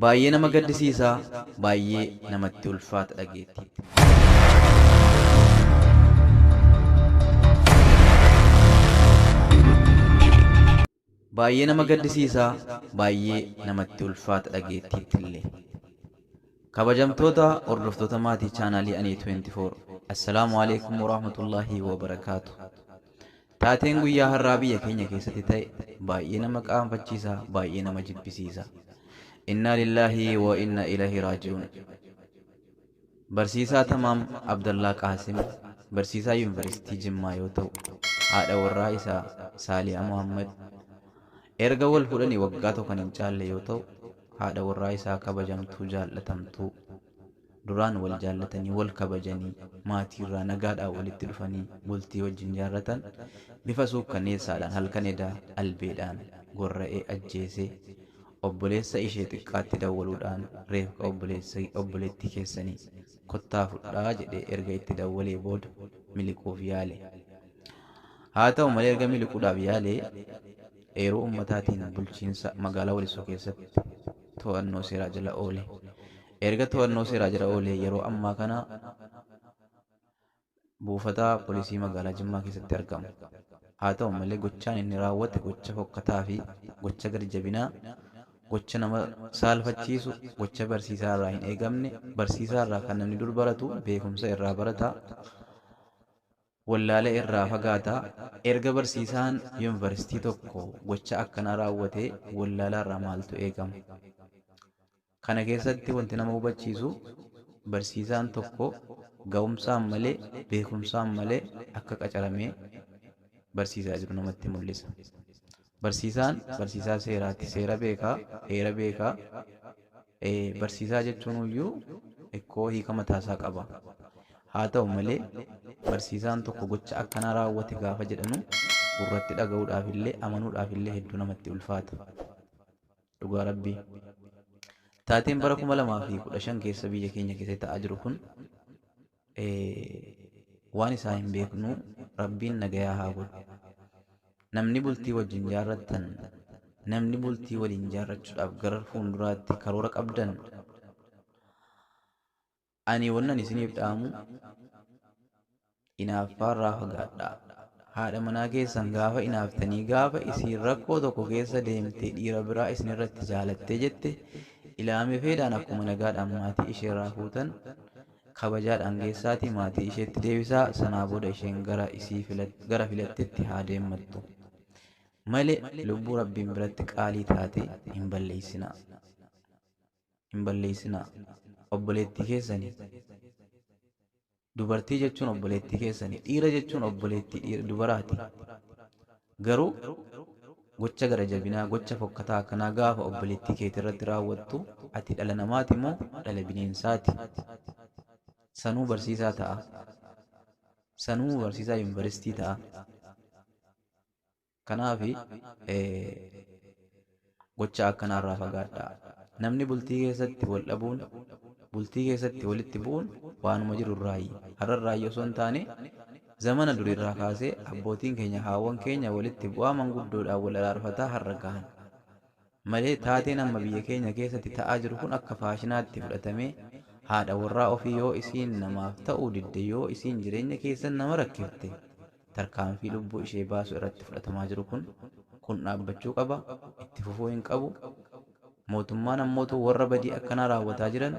Baay'ee nama gaddisiisa, baay'ee namatti ulfaata dhageettiitti. Baay'ee nama gaddisiisa, baay'ee namatti ulfaata dhageettiittillee. Kabajamtoota hordoftoota maatii chaanaalii Anii 24, Assalaamu alaikum warahmatullaahi wabarakaatu. Taateen guyyaa har'aa biyya keenya keessatti ta'e baay'ee nama qaanfachiisa, baay'ee nama jibbisiisa. Innaa lillaahi wa inna ilaihi raaji'uun. Barsiisaa Tamaam Abdallaa Qaasim barsiisaa Yuunivarsiitii Jimmaa yoo ta'u, haadha warraa isaa Saaliyaa Muhammad erga wal fuudhanii waggaa tokko kan hin caalle yoo ta'u, haadha warraa isaa kabajamtuu jaallatamtuu duraan wal jaallatanii wal kabajanii maatiirraa nagaadhaan walitti dhufanii bultii wajjin jaarratan bifa suukkaneessaadhaan halkan edaa albeedhaan gorra'ee ajjeesee obboleessa ishee xiqqaatti dawwaluudhaan reefka obboleettii keessanii kottaa fudhaa jedhee erga itti dawwalee booda miliquuf yaale. Haa ta'u malee erga miliquudhaaf yaalee eeruu ummataatiin bulchiinsa magaalaa Walisoo keessatti to'annoo seeraa jala oole. Erga to'annoo seeraa jala oolee yeroo ammaa kana buufata poolisii magaalaa Jimmaa keessatti argama. Haa ta'u malee gochaan inni raawwate gocha fokkataa fi gocha gadi jabinaa, gocha nama saalfachiisu, gocha barsiisaa irraa hin eegamne, barsiisaa irraa kan namni dur baratu beekumsa irraa barata, wallaala irraa fagaata. Erga barsiisaan yuunivarsiitii tokko gocha akkanaa raawwate wallaala irraa maaltu eegama? Kana keessatti wanti nama hubachiisu barsiisaan tokko ga'umsaan malee beekumsaan malee akka qacaramee barsiisaa jiru namatti mul'isa. Barsiisaan barsiisaa seeraati. Seera beekaa, heera beekaa. Barsiisaa jechuun iyyuu ikkoo hiika mataasaa qaba. Haa ta'u malee barsiisaan tokko gocha akkanaa raawwate gaafa jedhanu gurratti dhaga'uudhaaf illee amanuudhaaf illee hedduu namatti ulfaata. Dhugaa Rabbii. Taateen bara 2015 keessa biyya keenya keessatti ta'aa jiru kun waan isaa hin beeknu, Rabbiin nagayaa haa godhu. Namni bultii wajjin jaarrattan, namni bultii waliin jaarrachuudhaaf gara fuulduraatti karoora qabdan, ani wannan isiniif dhaamu inaaffaarraa fagaadhaa. Haadha manaa keessan gaafa inaaftanii, gaafa isiin rakkoo tokko keessa deemtee dhiira biraa isinirratti jaalattee jette ilaame feedhaan akkuma nagaadhaan maatii isheerraa fuutan kabajaadhaan geessaatii maatii isheetti deebisaa. Sanaa booda isheen gara isii gara filattetti haa deemmattu malee lubbuu Rabbiin biratti qaalii taate hin balleessinaa. Hin balleessinaa. Obboleettii keessanii. Dubartii jechuun obboleettii keessanii, dhiira jechuun obboleettii dhiira dubaraati. Garuu gocha gara jabinaa, gocha fokkataa akkanaa gaafa obboleettii keetii irratti raawwattu ati dhala namaati moo dhala bineensaati? Sanuu barsiisaa ta'a. Sanuu barsiisaa yuunivarsiitii ta'a. Kanaaf gocha akkanaa irraa fagaadhaa. Namni bultii keessatti wal dhabuun, bultii keessatti walitti bu'uun waanuma jiru irraayi. Har'a irraayi osoo hin taane zamana durii irraa kaasee abbootiin keenya haawwan keenya walitti bu'aa manguddoodhaan wal araarfataa har'a gahan. Malee taateen amma biyya keenya keessatti ta'aa jiru kun akka faashinaatti fudhatamee haadha warraa ofii yoo isiin namaaf ta'uu didde, yoo isiin jireenya keessan nama rakkifte tarkaanfii lubbuu ishee baasu irratti fudhatamaa jiru kun dhaabbachuu qaba, itti fufuu hin qabu. Mootummaan ammootu warra badii akkanaa raawwataa jiran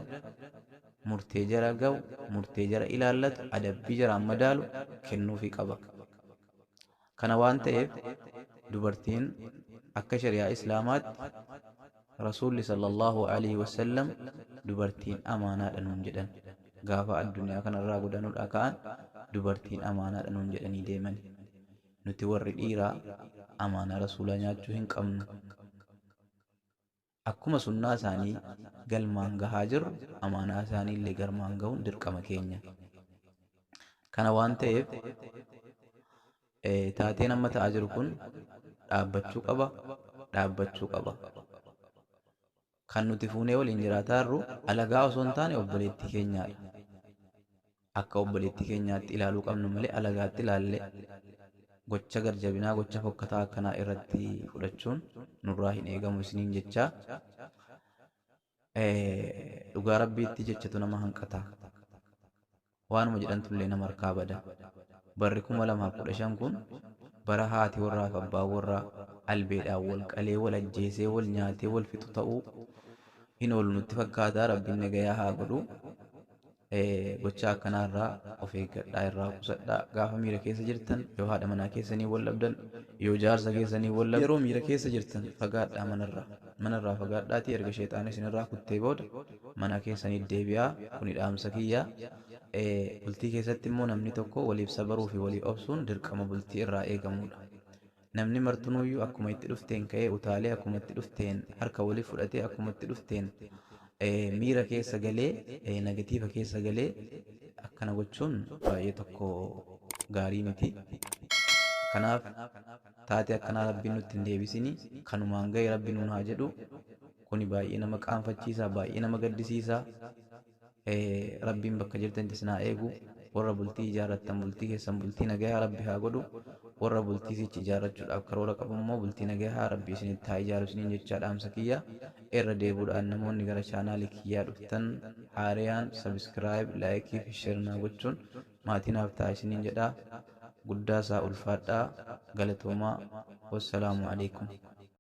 murtee jara ga'u, murtee jara ilaallatu, adabbii jaraan madaalu kennuufii qaba. Kana waan ta'eef dubartiin akka shari'aa Islaamaatti Rasuulli sallallahu alaihi wasallam dubartiin amaanaadha nuun jedhan. Gaafa addunyaa kanarraa godaanuudhaa ka'an dubartiin amaanaadha nuun jedhanii deeman. Nuti warri dhiiraa amaanaa Rasuulaa nyaachuu hin qabnu. Akkuma sunnaa isaanii galmaan gahaa jirru amaanaa isaanii illee galmaan gahuun dirqama keenya. Kana waan ta'eef taateen amma ta'aa jiru kun dhaabbachuu qaba, dhaabbachuu qaba. Kan nuti fuunee waliin jiraataa jirru alagaa osoo hin taane obboleettii keenyaadha. Akka obboleettii keenyaatti ilaaluu qabnu malee alagaatti ilaallee gocha garjabinaa, gocha fokkataa akkanaa irratti fudhachuun nurraa hin eegamu isiniin jechaa. Dhugaa Rabbiitti jechatu nama hanqata. Waanuma jedhantullee nama harkaa bada. Barri 2015 kun bara haati warraa fi abbaan warraa albeedhaan wal qalee, wal ajjeesee, wal nyaatee, wal fixu ta'uu hin oolu nutti fakkaata. Rabbiin nagayaa haa godhu. Gochaa akkanaarraa of eeggadhaa, irraa qusadhaa. Gaafa miira keessa jirtan, yoo haadha manaa keessanii wal dhabdan, yoo jaarsa keessanii wal dhabdan, yeroo miira keessa jirtan fagaadhaa manarraa. Manarraa fagaadhaatii erga sheexaan isinirraa kuttee booda mana keessanii deebi'aa. Kuni dhaamsa kiyyaa. Bultii keessatti immoo namni tokko waliif sabaruu fi walii obsuun dirqama bultii irraa eegamudha. Namni martinuuyyuu akkuma itti dhufteen ka'ee utaalee, akkuma itti dhufteen harka walii fudhatee, akkuma itti dhufteen miira keessa galee, negatiiva keessa galee akkana gochuun baay'ee tokko gaarii miti. Kanaaf taatee akkanaa Rabbiin nutti hin deebisini, kanumaan ga'e Rabbi nuun haa jedhu. Kuni baay'ee nama qaanfachiisa, baay'ee nama gaddisiisa. Rabbiin bakka jirtanitti isin haa eegu. Warra bultii ijaarrattan bultii keessan bultii nagayaa Rabbi haa godhu. Warra bultii sichi ijaarrachuudhaaf karoora qabu immoo bultii nagayaa Rabbi isinitti haa ijaaru isiniin jechaa dhaamsa kiyya. Irra deebuudhaan namoonni gara chaanaalii kiyyaa dhuftan haariyaan subscribe, like fi share naa gochuun maatii naaf ta'a isiniin jedha. Guddaa isaa ulfaadhaa, galatoomaa. Wassalaamu alaikum.